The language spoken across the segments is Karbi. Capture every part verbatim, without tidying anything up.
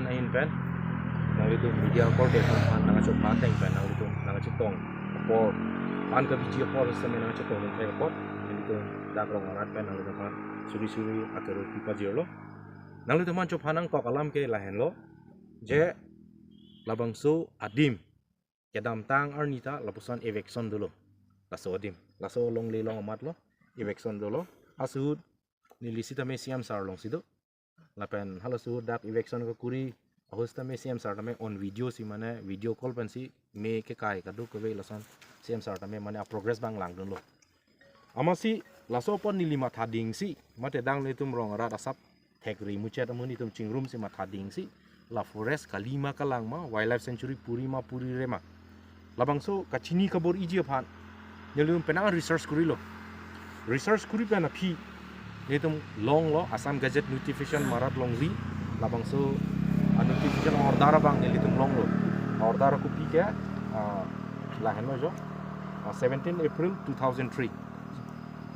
Ahin pen nanglitum media korte aphan nangchopha ateng pen nanglitum nangchetong apor, an kabiji apor sitame nangchetong ningthek apot nanglitum dak Rong Arat pen nanglitum aphan suri suri akeru pipajirlo. Nanglitum aphan chopha nangkok alam ke lahenlo, je labangso adim kedamtang arni ta lapuson eviction dolo. Laso adim, laso longle along amat lo, eviction dolo. Halaso ahut neli sitame C M sar alongsi do. Lapen halaso ahut dak eviction kekuri ahut sitame C M sar tame on video si, mane video call pensi me kekai kadokave lason C M sar tame mane a progress abang langdunlo. Amatsi laso apot neli mathadingsi, mate dang nelitum Rong Arat asap thekri muchet amonit atum chingrumsi mathadingsi, la forest kali ma kalang ma, wildlife sanctuary puri ma purire ma, labangso kachini kabor-iji aphan nelitum penang research kurilo. Research kuri pen aphi nelitum longlo Assam Gazette notification Marat Longri, labangso a notification order abang nelitum longlo. Order kopi ke, ah, lahenlo jo, ah, seventeen April two thousand three.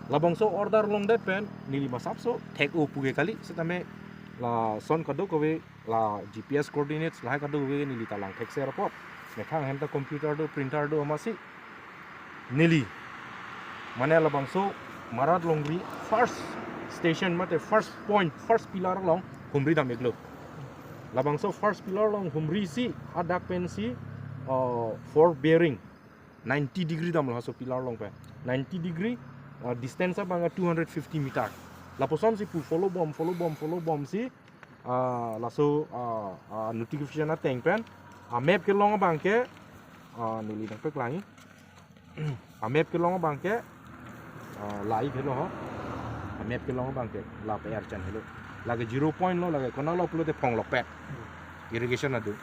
Labangso order longdet pen neli masapso thek-o pu ke kali, sitame lason kadokave, la G P S coordinates lahai kadokave neli ta langthekser apot, methang ahem ta computer do, printer do, amatsi neli mane labangso Marat Longri first station mate first point, first pillar along humri dam-iklo. Labangso first pillar along humrisi adak pensi, uh, four bearing ninety degree damlo halaso pillar along pen. Ninety degree, uh, distance abang two hundred fifty meter. Lapusonsi pu follow bom, follow bom, follow bomsi, ah, laso, ah, ah, notification ateng pen a map kelong abang ke, ah, neli nangpaklang-i. A map kelong abang ke, ah, lahai helo ho. A map kelong abang ke la pe-er chan helo. Lake zero point lo, lake konatlo pulote Phonglokpet irrigation adu.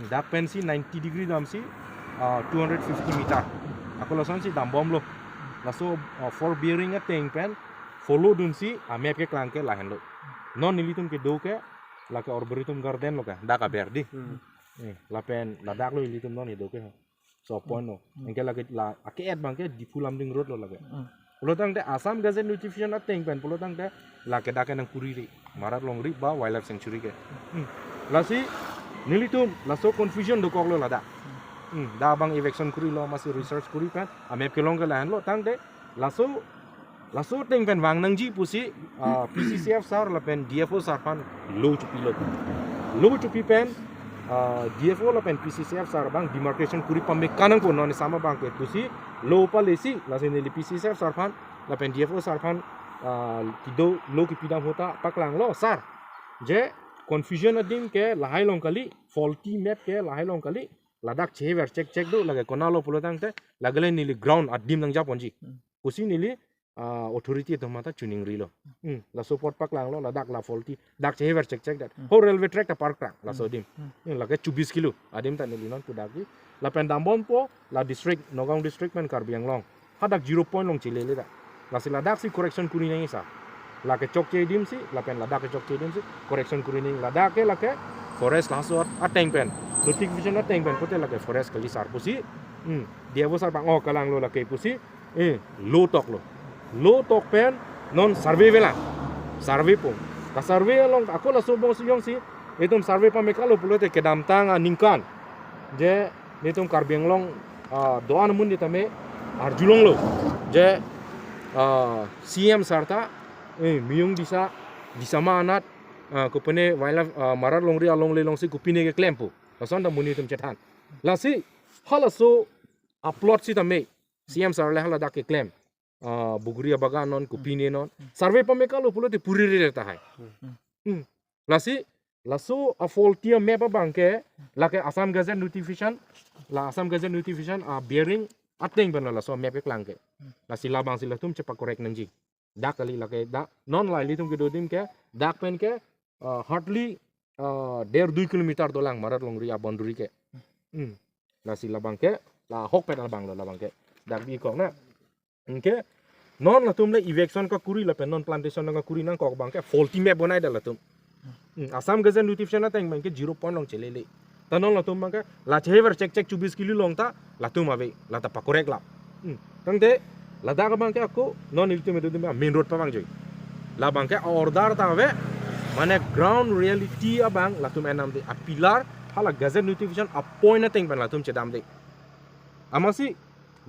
Dak pensi ninety degree damsi, ah, two hundred fifty meter. Ako lasonsi dambomlo. Laso, ah, four bearing ateng pen follow dunsi a map keklang ke lahenlo. Non nelitum kedo ke lake Arboretum Garden lo ke, dak aber di. Hmm. Eh, lapen ladak lo ilitum non kedo ke. So point lo. Hmm. Anke lake la ake-et abang ke Diphu Lumding Road lo lake. Hmm. Pulotangte Assam Gazette notification ateng pen pulotangte lake dak ke nangkurire, Marat Longri ba Wildlife Sanctuary ke. Hmm. Lasi nelitum laso confusion dokoklo ladak. Hmm. Dak abang eviction kurilo, amatsi research kuri pen a map kelong ke lahenlo, tangte laso, laso ateng pen vang nangji pusi, ah, P C C F sar lapen D F O sar aphan lo chopilo. Lo chopi pen, ah, D F O lapen P C C F sar abang demarcation kuri pame kanang pu non sama abang ke pusi lo palesi, lasi neli P C C F sar aphan lapen D F O sar aphan, ah, kedo lo kepidam ahut ta paklanglo, sar, je confusion adim ke lahai along kali, faulty map ke lahai along kali, ladak chehever chek chek do, lake konatlo pulotangte lake le neli ground adim nangjaponji. Hmm. Pusi neli, ah, authority atum ta chuningrilo. Hmm, laso apot paklanglo, ladak la faulty, dak chehever chek chek det. Hmm. Ho railway track ta park prang laso Hmm. adim. Hmm. Hmm, lake chubis kilo adim ta neli non pu dakji. Lapen dambompo la district, Nagaon district pen Karbi Anglong, hadak zero point along chelele ta. Lasi ladaksi correction kuri nangji sar. Lake chokche adim si, lapen ladak ke chokche adim si correction kuri nangji. Ladak ke lake forest laso ateng pen, notification ateng pen pulote lake forest kali sar pusi. Hmm, D F O sar abang, oh, kalanglo lake pusi. Eh, lo toklo. Lo tok pen non survey avelang. Survey po. Ka survey along ako laso bong si jongsi itum survey pame kalo pulote kedamtang aningkan, je nelitum Karbi Anglong, ah, do-an amonit tame arjulonglo, je, ah, C M sar ta, eh, Miyung Disa, Disama anat, ah, kopine wildlife, ah, Marat Longri alongle alongsi kopine keklem pu. Lason ta monit atum chethan. Lasi halaso a plot sitame C M sar le haladak keklem, ah, bugri abagan non, kopine non, survey pame kalo pulote purire tahai. Hmm. Hmm. Lasi laso a faulty a map abang ke lake Assam Gazette notification, la Assam Gazette notification a bearing ateng pen lo laso map keklang ke. Lasi labangsi latum chepa correct nangji. Dak kali lake dak, non la ilitum kedo adim ke dak pen ke, ah, hardly, ah, der dui kilometer dolang Marat Longri a boundary ke. Hmm. Lasi labang ke, la ahokpet abang lo labang ke. Dak bikok na. Anke non latum le eviction kakuri lapen non plantation nangkakuri nangkok abang ke faulty map bonai det latum. Hmm, Assam Gazette notification ateng abang ke zero point along chelele. Ta non latum abang ke la chehever chek chek chubis kilo along ta latum ave, la ta pa correct la. Hmm, tangte ladak abang ke ako non ilitum kedo adim main road pa abang joi. Labang ke order ta ave, Mane ground reality abang latum enamde, a pillar hala gazette notification a point ateng pen latum chedamde. Amatsi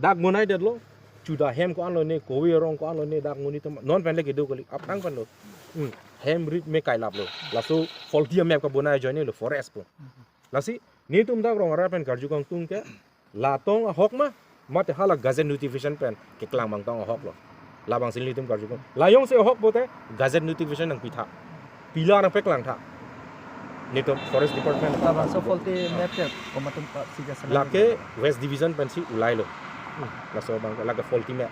dak bonaidetlo, chuda hem ko-anlo ne, kove arong ko-anlo ne, dak monit atum non pen le kedo kali, aphrang pen lo. Hmm. Hem rit me kailaplo. Laso faulty a map kabonai ajoinelo forest pu. Lasi netum dak rong arat pen karju kangtung ke, la tong ahok ma, mate hala gazette notification pen keklang abang tong ahok lo. Labangsi nelitum karju kang. La jongsi ahok pote gazette notification nangpitha. Pillar nangpeklangtha. Netum forest department. Labangso faulty map ke komat atum pa si kasa lake West Division pensi ulailo. Laso abang lake faulty map.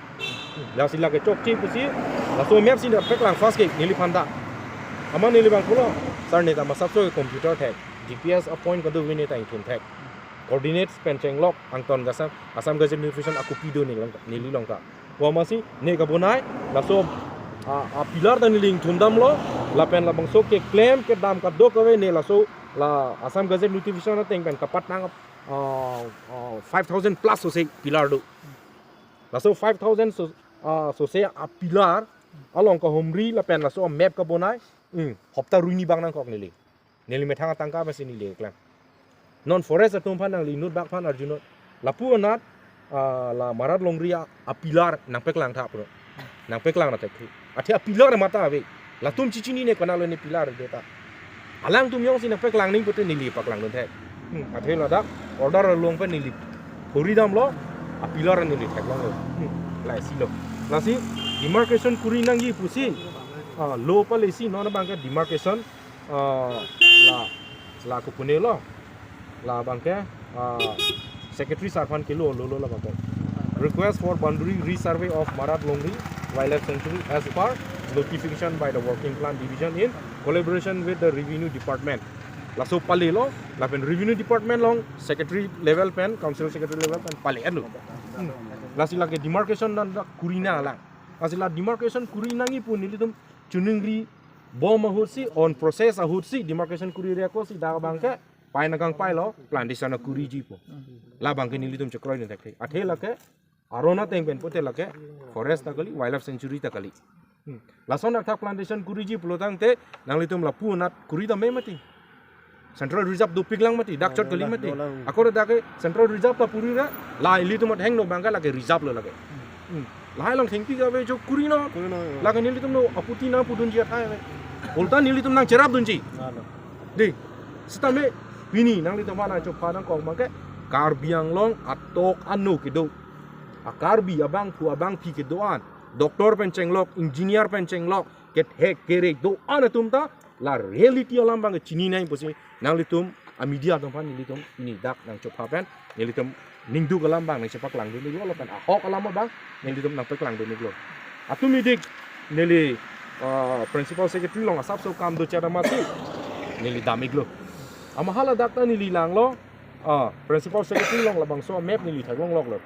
Lasi lake chokche pusi, laso map si nangpeklang first ke neliphan ta. Amat neli abang pulo, sir, ne ta masap so computer thek, G P S a point kadokave ne ta ingthun thek. Coordinates pen chenglok angton kasam, Assam Gazette notification a copy do neli long, neli long ta. Ko amatsi ne kabonai, laso a, a pillar ta neli ingthundamlo, lapen labangso keklem kedam kadokave ne laso la Assam Gazette notification ateng pen kapatnang, ah, ah, five thousand plus sose pillar do. Laso five thousand so, ah, sose a pillar along kahumri lapen laso map kabonai, hmm, hopta runi abang nangkok neli. Neli methang atangka pensi neli keklem. Non forest atum aphan nangli inut bak aphan arjunot. Lapu anat, ah, la Marat Longri a, a pillar nangpeklangtha pu. Nangpeklang na thek. Athe a pillar mata ave. Latum chichinine konatlo ne pillar do ta. Alangtum jongsi nangpeklang ning pute neli paklangdun thek. Hmm, athe ladak order along pen neli phuridamlo, a pillar neli theklonglo. Hmm, laisilo. Lasi demarcation kuri nangji pusi, ah, lo palesi non abang ke demarcation, ah, la, la kopunelo. Labang ke, ah, Secretary sir aphan kelo, lo, lo, labang ke. Request for boundary resurvey of Marat Longri Wildlife Sanctuary as per notification by the Working Plan Division in collaboration with the Revenue Department. Laso palelo, lapen Revenue Department along Secretary level pen, Council Secretary level pen pale anu. Hmm. Lasi lake demarcation dan dak kuri nanglang. Lasi la demarcation kuri nangji pu nelitum chuningribom ahutsi, on process ahutsi, demarcation kuri re ako si dak abang ke, pai nangkangpailo, plantation akuriji pu. Labang ke nelitum chekroidun thek. Athe lake, aron ateng pen pute lake, forest ta kali, wildlife sanctuary ta kali. Hmm. Lason athak plantation kuriji pulo tangte, nanglitum lapu anat kuri tame mati. Central Reserve dopiklang mati, dak chot kali mati. Dolang. Ako dak ke Central Reserve ta puri ra, la ilitum athengno abang ke lake reserve lo lake. Hmm. Lahai along thengpi kave jo kuri non. Kuri non. Lake nelitum no aputi nangpudunji athai ave. Ulta nelitum nangcherapdunji. Alo. Dei, sitame pini nanglitum aphan nangchopha nangkok abang ke Karbi Anglong atok ano kedo. A Karbi abangphu abangphi kedo-an. Doctor pen chenglok, engineer pen chenglok, kethek kerek do-an atum ta, la reality alam abang chinine pusi, nanglitum, a media atum aphan nelitum, pini dak nangchopha pen, nelitum ningduk alam abang nangchepaklangdun iklo lapen, ahok alam abang, nelitum nangpeklangdun iklo. Atum idik, neli, ah, Principal Secretary along asapso kam do chera mati, neli dam iklo. Ama hala dak ta neli langlo, ah, Principal Secretary along labangso map neli theklongloklo.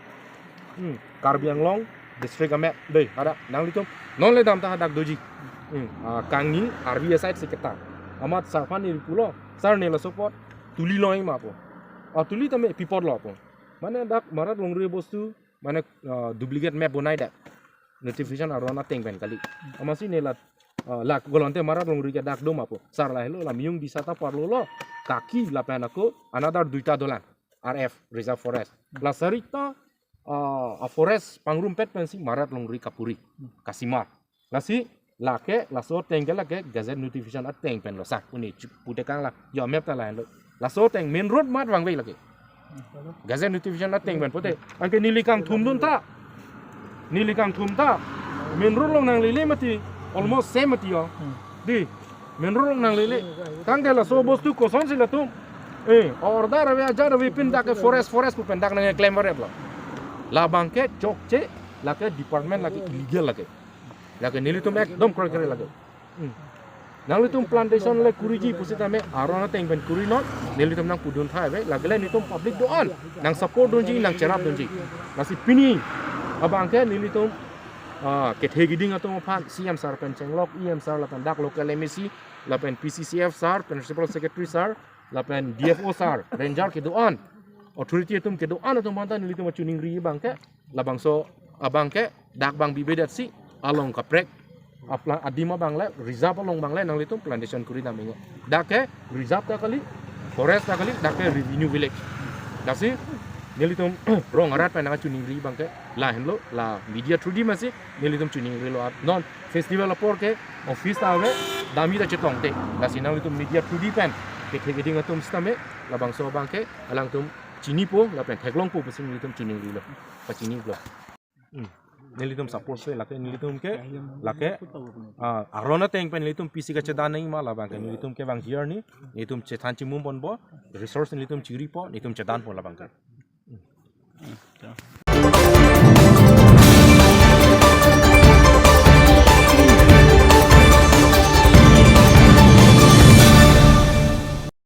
Hmm, Karbi Anglong district a-map. Dei, hadak nanglitum non le dam ta hadak doji. Hmm, ah, Kangni R V S side si ketang. Amat sir aphan neli pulo, sir, ne laso apot tuli longji ma pu. Ah, tuli tame pi apotlo pu. Mane dak Marat Longri bostu, mane, ah, duplicate map bonai dak. Notification aron ateng pen kali. Amatsi ne la, ah, la golonte Marat Longri ke dak do ma pu. Sir, lahelo, la Miyung Disa ta parlolo. Kaki lapen ako another duita dolang. R F, Reserve Forest. La sari ta, ah, a forest pangrumpet pensi Marat Longri kapuri, kasimar. Lasi, lake, laso ateng ke lake gazette notification ateng pen lo sa, uni chu-, pute kangla, jo map ta lahenlo. Laso ateng main road mat vangve lake. Gazette notification ateng pen pute, anke neli kangthumdun ta. Neli kangthum ta. Main road along nanglele mati, almost same mati jo. Dei, main road along nanglele. Tangte laso bostu kosonsi latum, eh, order ave, ajat ave pin dak ke forest, forest pu pen dak nangklem vareplo. Labang ke chokche, lake department lake illegal lake. Lake nelitum ekdom kroikre lake. Hmm. Nanglitum plantation le kuriji pusitame aron ateng pen kuri non, nelitum nangpudun thai ave, lake le nelitum public do-an, nang support dunji, nangcherapdunji. Lasi pini abang ke nelitum, ah, kethe kiding atum aphan, C M sir pen chenglok, E M sir lapen dak local M A C, lapen P C C F sir, Principal Secretary sir, lapen D F O sir, ranger kedo-an, authority atum kedo-an atum aphan ta nelitum achuningri abang ke, labangso abang ke, dak abang bibedatsi, along kaprek, Apla adim abang le, reserve along abang le nanglitum plantation kuri dam inge. Dak ke reserve ta kali, forest ta kali, dak ke revenue village. Lasi nelitum rong arat pen nangchiningri abang ke lahenlo, la media through di masi nelitum chiningrilo. Non festival apor ke office ta ave, damji ta chetongte. Lasi nanglitum media through di pen kethe keding atum sitame, labangso abang ke alangtum chinipo lapen theklongpo pusi nelitum chiningrilo, pachinilo. Hmm. Nelitum support si lake nelitum ke, lake, ah, aron ateng pen nelitum pisi kachedan nangji ma, labang ke nelitum ke vangji arni, nelitum chethan chimum ponpo, resource nelitum chiripo, nelitum chedanpo labang ke.